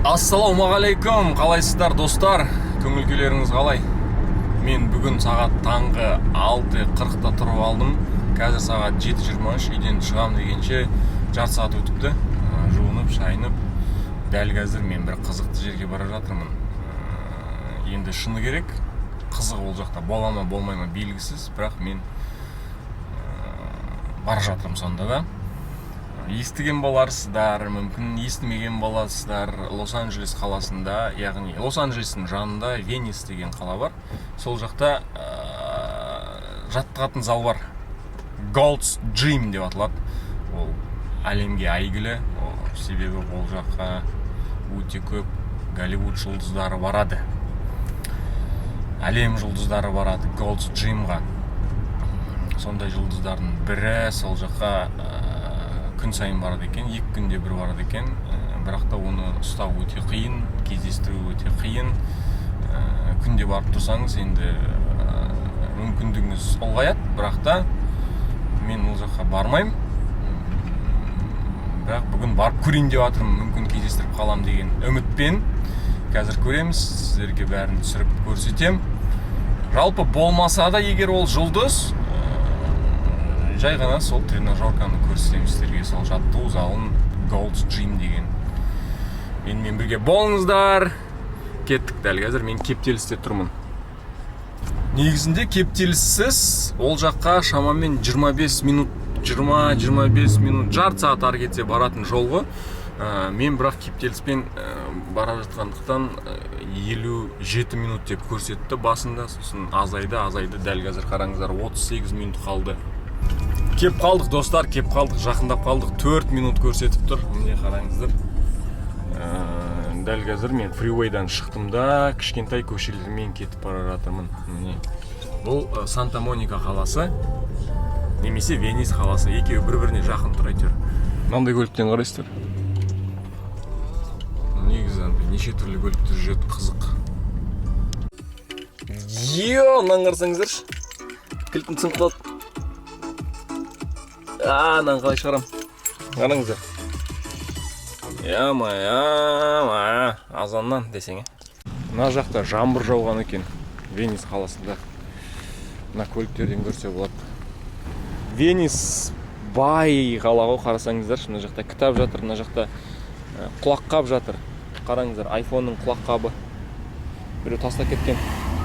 Ассалаумағалейкум, қалайсыздар, достар? Көңіл күйлеріңіз қалай? Мен бүгін сағат таңғы 6:40-та тұрып алдым. Қазір сағат 7:23. Үйден шығам дегенше жарты сағат өтіпті. Жуынып, шайынып, дәл қазір мен бір қызықты жерге бара жатырмын. Енді шыны керек, қызық ол жақта бола ма, болмай ма, белгісіз, бірақ мен бара жатырмын сонда да. Естіген боларсыздар, мүмкін естімеген боларсыздар, Лос-Анджелес қаласында, яғни Лос-Анджелестің жанында Венис деген қала бар. Сол жақта жаттығатын зал бар. Gold's Gym деп аталады. Ол әлемге әйгілі, себебі ол жаққа өте көп Голливуд жұлдыздары барады. Әлем жұлдыздары барады Gold's Gymға. Сондай жұлдыздардың бірі сол жаққа күн сайын барады екен, 2 күнде бір барады екен. Бірақ та оны ұстау өте қиын, кездестіру өте қиын. Күнде барып тұрсаңыз, енді мүмкіндігіңіз ұлғаяды, бірақ та мен ол жаққа бармаймын. Бірақ бүгін барып көрейін деп жатырмын, мүмкін, кездестіріп қалам деген үмітпен. Қазір көреміз, сіздерге бәрін түсіріп көрсетем. Жалпы болмаса да, егер ол жұлдыз, жай ғана сол тренажерканы көрсетемін сіздерге, сол жаттығу залын, Gold's Gym деген. Менімен бірге болыңыздар, кеттік. Дәл қазір мен кептелісте тұрмын. Негізінде кептеліссіз ол жаққа шамамен 25 минут, 20-25 минут, жарты сағат ары кетсе баратын жол ғой. Мен бірақ кептеліспен бара жатқандықтан, 57 минут деп көрсетті басында, сосын азайды, азайды. Дәл қазір қараңыздар, 38 минут қалды. Кеп қалдық, достар, кеп қалдық, жақындап қалдық. 4 минут көрсетіп тұр. Міне, қараңыздар. Дәл қазір мен фривейдан шықтым да, кішкентай көшелермен кетіп бара жатырмын. Міне, бұл Санта Моника қаласы немесе Венис қаласы, екеуі бір біріне жақын тұр әйтеуір. Мынандай көліктен қарайсыздар, негізі андай неше түрлі көліктер жүреді, қызық. Е, мынаны қарасаңыздаршы, кілтім сынып қалды. А, мынаны қалай шығарамын? Қараңыздар, ё-моё, азаннан десең. Е, мына жақта жаңбыр жауған екен Венис қаласында, мына көліктерден көрсе болады. Венис бай қала ғой, қарасаңыздаршы, мына жақта кітап жатыр, мына жақта құлаққап жатыр. Қараңыздар, айфонның құлаққабы, біреу тастап кеткен.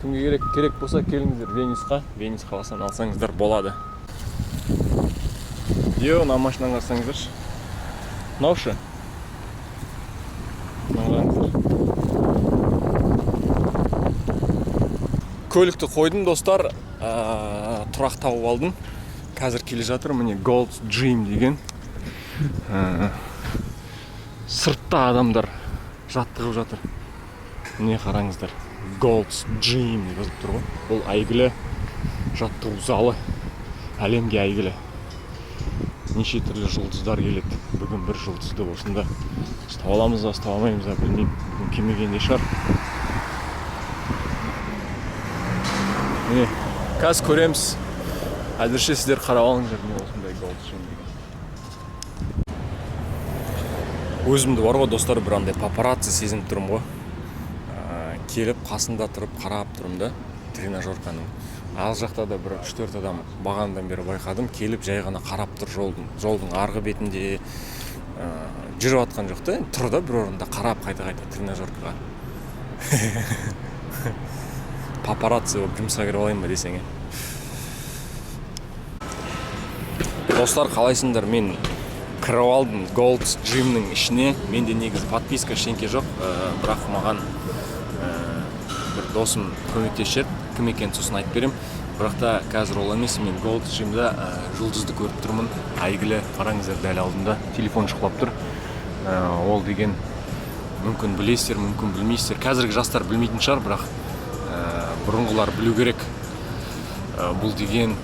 Кімге керек, керек болса, келіңіздер Венисқа, Венис қаласынан алсаңыздар болады. Е, мына машинаны қарасаңыздаршы, мынау ше, мына қараңыздар. Көлікті қойдым, достар, тұрақ тауып алдым. Қазір келе жатыр, міне, Gold's Gym деген. Сыртта адамдар жаттығып жатыр. Міне, қараңыздар, Gold's Gym деп жазылып тұр ғой. Бұл әйгілі жаттығу залы, әлемге әйгілі. Неше түрлі жұлдыздар келеді. Бүгін бір жұлдызды осында ұстап аламыз ба, ұстап алмаймыз ба, білмеймін, бүгін келмеген де шығар. Міне, қазір көреміз, әзірше сіздер қарап алыңыздар. Міне, осындай Gold's Gym деген. Өзімді бар ғой, достар, бір андай папарацци сезініп тұрмын ғой. Келіп қасында тұрып қарап тұрмын да тренажерканың. Ал жақта да бір үш төрт адам бағанадан бері байқадым, келіп жай ғана қарап тұр. Жолдың арғы бетінде жүріп жатқан жоқ та, енді тұр да бір орында қарап қайта қайта тренажеркаға. Папарацци болып жұмысқа кіріп алайын ба десең. Е, достар, қалайсыңдар? Мен кіріп алдым Gold's Gymнің ішіне. Менде негізі подписка, ештеңке жоқ, бірақ маған бір досым көмектесіп жіберді. Кім екенін сосын айтып беремін, бірақ та қазір ол емес. Мен Gold's Gymда жұлдызды көріп тұрмын, әйгілі. Қараңыздар, дәл алдымда телефон шұқылап тұр. Ол деген, мүмкін, білесіздер, мүмкін, білмейсіздер. Қазіргі жастар білмейтін шығар, бірақ бұрынғылар білу керек. Бұл деген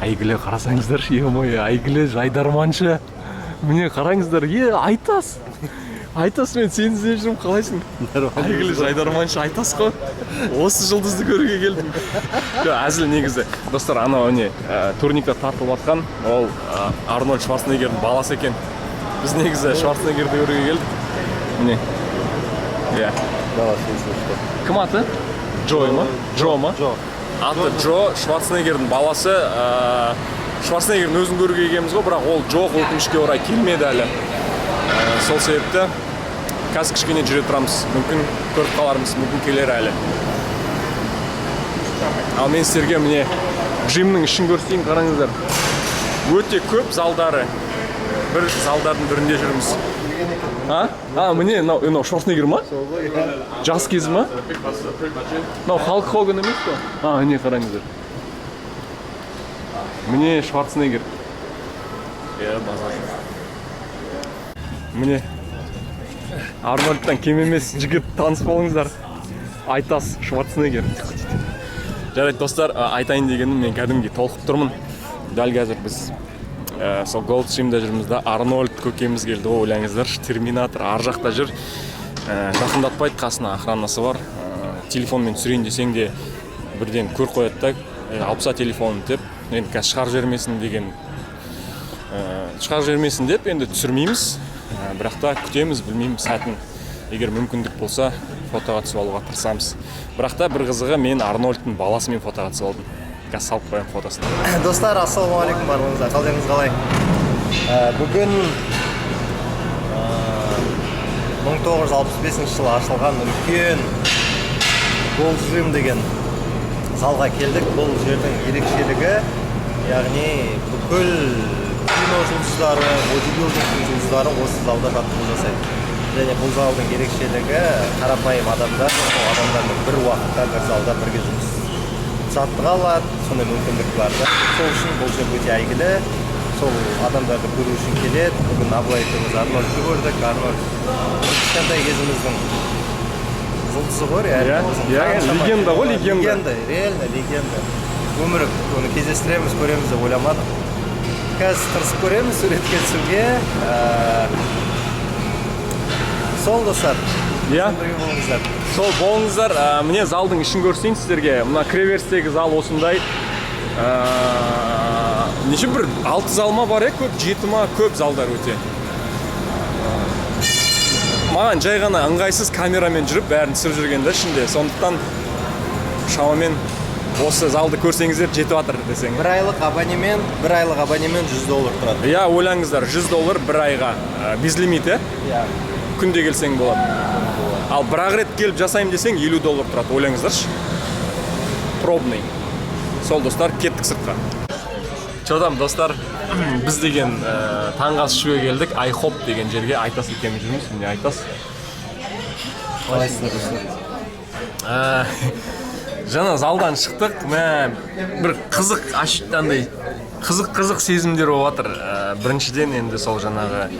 әйгілі, қарасаңыздаршы, ё-моё, әйгілі жайдарманшы. Міне, қараңыздар. Е, Айтас, Айтас, мен сені іздеп жүрмін, қалайсың? Әйгілі жайдарманшы Айтас қой, осы жұлдызды көруге келдім. Жоқ, әзіл негізі, достар. Анау не, турникте тартылып жатқан ол Арнольд Шварценеггердің баласы екен. Біз негізі Шварценеггерді көруге келдік. Міне. Иә. Баласы, если что. Кім аты? Джой ма? Джо ма? Джо. Аты Джо, Шварценеггердің баласы. Шварценеггердің өзін көруге келгенбіз ғой, бірақ ол жоқ, өкінішке орай, келмеді әлі. Сол себепті қазір кішкене жүре тұрамыз, мүмкін, көріп қалармыз, мүмкін, келер әлі. Ал мен сіздерге, міне, gym нің ішін көрсетейін. Қараңыздар, өте көп залдары. Бір залдардың бірінде жүрміз. А, міне, мынау Шварценеггер ма? Жас кезі ма? Мынау Халк Хоган емес қой? А, міне, қараңыздар, міне, Шварценеггер. Иә, базар. Міне, Арнольдтан кем емес жігіт, таныс болыңыздар, Айтас Шварценеггер. Жарайды, достар, айтайын дегенім, мен кәдімгідей толқып тұрмын. Дәл қазір біз сол Голд Джимда жүрміз да, Арнольд көкеміз келді ғой, ойлаңыздаршы, терминатор ар жақта жүр. Жақындатпайды қасына, охранасы бар. Телефонмен түсірейін десең де, бірден көріп қояды да, «Алып таста телефонын» деп. Енді қазір шығарып жібермесін деген, шығарып жібермесін деп енді түсірмейміз. Бірақ та күтеміз, білмеймін, сәтін, егер мүмкіндік болса, фотоға түсіп алуға тырысамыз. Бірақ та бір қызығы, мен Арнольдтың баласымен фотоға түсіп алдым. Қазір салып қоямын фотосын. Достар, ассалаумағалейкум барлығыңызға! Қалдарыңыз қалай? Бүгін 1965 жылы ашылған үлкен Gold Gym деген залға келдік. Бұл жердің ерекшелігі, яғни бүкіл кино жұлдыздары, бодибилдингтің жұлдыздары осы залда жаттығу жасайды. Және бұл залдың ерекшелігі, қарапайым адамдар сол адамдармен бір уақытта бір залда бірге жұмыс жаттыға алады, сондай мүмкіндік бар да. Сол үшін бұл жер өте әйгілі, сол адамдарды көру үшін келеді. Бүгін Абылай екеуміз Арнольдты көрдік. Арнольд кішкентай кезіміздің жұлдызы ғой, реально. Иә, иә, Қаншама легенда ғой, легенда. Легенда, реально легенда. Өмірі оны кездестіреміз, көреміз деп ойламадық. Қазір тырысып көреміз суретке түсуге. Сол, достар, бірге болыңыздар. Сол болыңыздар. Міне, залдың ішін көрсетейін сіздерге. Мына кіреберістегі зал осындай. Неше, бір алты зал ма бар, иә, көп, жеті ма, көп залдар өте. Маған жай ғана ыңғайсыз камерамен жүріп, бәрін түсіріп жүрген да ішінде. Сондықтан шамамен осы залды көрсеңіздер, жетіп жатыр десең. Бір айлық абонемент 100 доллар тұрады. Иә, ойлаңыздар, 100 доллар бір айға. Безлимит, иә? Иә. Күнде келсең болады. Ал бір ақ рет келіп жасаймын десең, 50 доллар тұрады, ойлаңыздаршы, пробный. Сол, достар, кеттік сыртқа. Че там, достар? Біз деген таңғы ас ішуге келдік IHOP деген жерге. Айтас екеуміз жүрміз. Міне, Айтас. Қалайсыздар, достар? Жаңа залдан шықтық. Мә, бір қызық, андай қызық қызық сезімдер болып жатыр. Біріншіден, енді сол жаңағы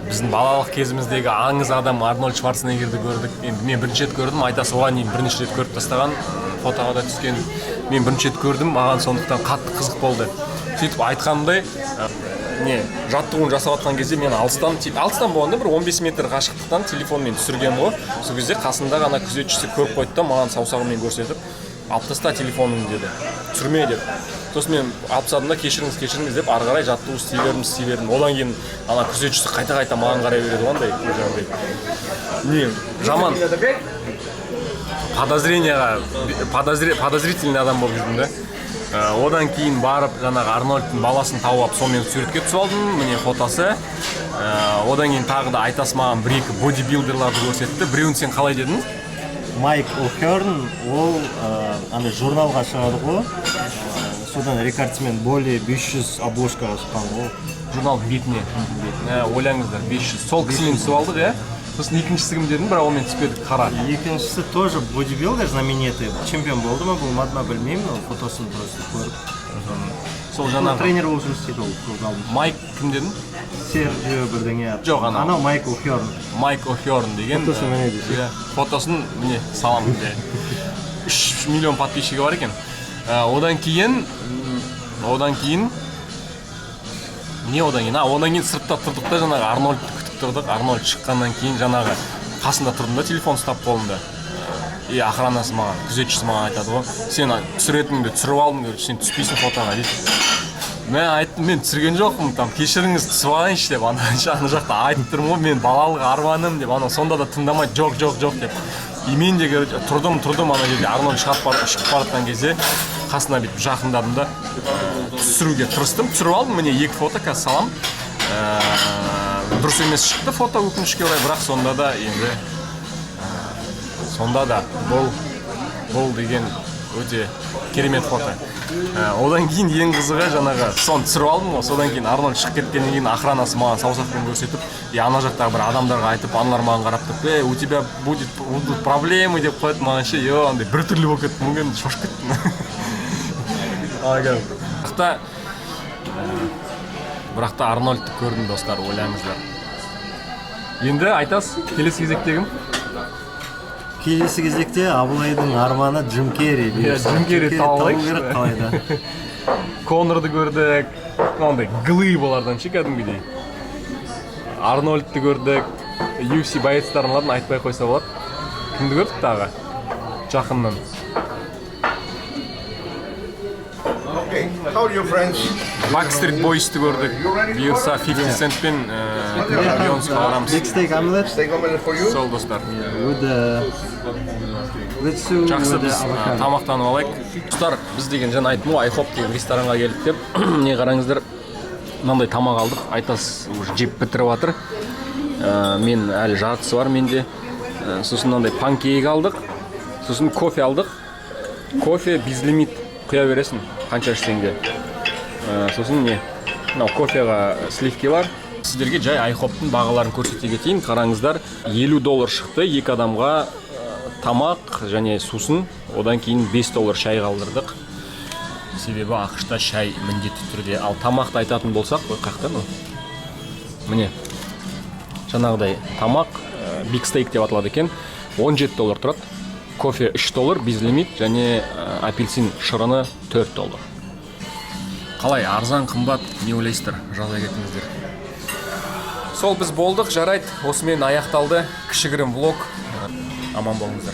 біздің балалық кезіміздегі аңыз адам Арнольд Шварценеггерді көрдік. Енді мен бірінші рет көрдім, Айтас оған дейін бірнеше рет көріп тастаған, фотоға да түскен. Мен бірінші рет көрдім, маған сондықтан қатты қызық болды. Сөйтіп айтқанымдай, не жаттығуын жасап жатқан кезде мен алыстан, алыстан болғанда бір 15 метр қашықтықтан телефонмен түсіргенмін ғой. Сол кезде қасында ғана күзетшісі көріп қойды да, маған саусағымен көрсетіп, «Алып таста телефоныңды» деді, «түсірме» деп. Сосын мен алып тастадым да, «Кешіріңіз, кешіріңіз» деп, ары қарай жаттығу істей бердім, істей бердім. Одан кейін ана күзетшісі қайта қайта маған қарай береді ғой, андай жаңағыдай не жаман подозрение ға, подозрительный адам болып жүрдім да. Одан кейін барып жаңағы Арнольдтың баласын тауып алып, сонымен суретке түсіп алдым. Міне, фотосы. Одан кейін тағы да Айтас маған бір екі бодибилдерларды көрсетті. Біреуін сен қалай дедің? Майк О'Херн, ол андай журналға шығады ғой, содан рекордсмен, более 500 обложкаға шыққан ғой. Журналдың бетіне. Ойлаңыздар, 500. Сол кісімен түсіп алдық, иә. Сосын екіншісі кім дедің? Бірақ онымен түспедік, қара. Екіншісі тоже бодибилдер знаменитый, чемпион болды ма, болмады ма, білмеймін, ол фотосын просто көріп. Сол Ол жаңағы тренер болып жұмыс істейді ол сол залдың. Майк кім дедің? Серджио бірдеңе аты. Жоқ, анау. Анау Майк О'Херн. Майк О'Херн деген. Фотосы міне десек. Иә, фотосын, міне, саламын де. 3 миллион подписчигі бар екен. Одан кейін не, одан кейін, а, одан кейін сыртта тұрдық та, жаңағы Арнольдты күтіп тұрдық. Арнольд шыққаннан кейін жаңағы қасында тұрдым да, телефон ұстап қолымда. И охранасы маған, күзетшісі маған айтады ғой: «Сен түсіретініңді түсіріп алдың, короче, сен түспейсің фотоға», — дейді. Мен айттым, мен түсірген жоқпын там, кешіріңіз, түсіп алайыншы деп. Ана жақта айтып тұрмын ғой, мен балалық арманым деп. Анау сонда да тыңдамайды, жоқ, жоқ, жоқ деп. И мен де, короче, тұрдым, тұрдым. Ана жерде Арнольд шығып бара жатқан кезде қасына бүйтіп жақындадым да, түсіруге тырыстым. Түсіріп алдым, міне, екі фото, қазір саламын. Дұрыс емес шықты фото, өкінішке орай, бірақ сонда да енді сонда да бұл деген өте керемет фото. Одан кейін ең қызығы, жаңағы соны түсіріп алдым ғой, содан кейін Арнольд шығып кеткеннен кейін охранасы маған саусақпен көрсетіп и ана жақтағы бір адамдарға айтып, аналар маған қарап тұрып: «Ей, у тебя будут проблемы», — деп қояды маған ше. Е, андай біртүрлі болып кеттім ғой енді, шошып кеттім. Ага. Бірақ та Арнольдты көрдім, достар, ойлаңыздар. Енді айтасыз, келесі кезекте кім? Келесі кезекте Абылайдың арманы Джим Керри. Иә, Джим Керри тауып табу алайықшы. керек қалай да. Конорды көрдік, андай глыбалардан ше, кәдімгідей. Арнольдты көрдік, UFC боецтарын, ладно, айтпай ақ қойса болады. Кімді көрдік тағы жақыннан? Okay, how are you, friends? Backstreet Boys'ты көрдік. Бұйырса, 50 Cent пен Бейонсеға барамыз. Big steak omelet Steak omelet for you. Сол, достар. With the with Жақсы, with the біз avocado. Тамақтанып алайық. Достар, біз деген жаңа айттым ғой, IHOP деген ресторанға келдік деп. Не, қараңыздар, мынандай тамақ алдық. Айтас уже жеп бітіріп жатыр. Мен әлі жартысы бар менде. Сосын мынандай панкейк алдық, сосын кофе алдық. Кофе безлимит, құя бересің қанша ішсең де. Сосын не, мынау кофеға сливки бар. Сіздерге жай IHOP-тың бағаларын көрсете кетейін. Қараңыздар, 50 доллар шықты екі адамға тамақ және сусын. Одан кейін 5 доллар шай қалдырдық, себебі АҚШ-та шай міндетті түрде. Ал тамақты айтатын болсақ, ой, қаяқта мынау? Міне, жаңағыдай тамақ, big steak деп аталады екен, 17 доллар тұрады. Кофе 3 доллар безлимит және апельсин шырыны 4 доллар. Қалай, арзан, қымбат, не ойлайсыздар, жаза кетіңіздер. Сол, біз болдық, жарайды, осымен аяқталды кішігірім влог. Аман болыңыздар.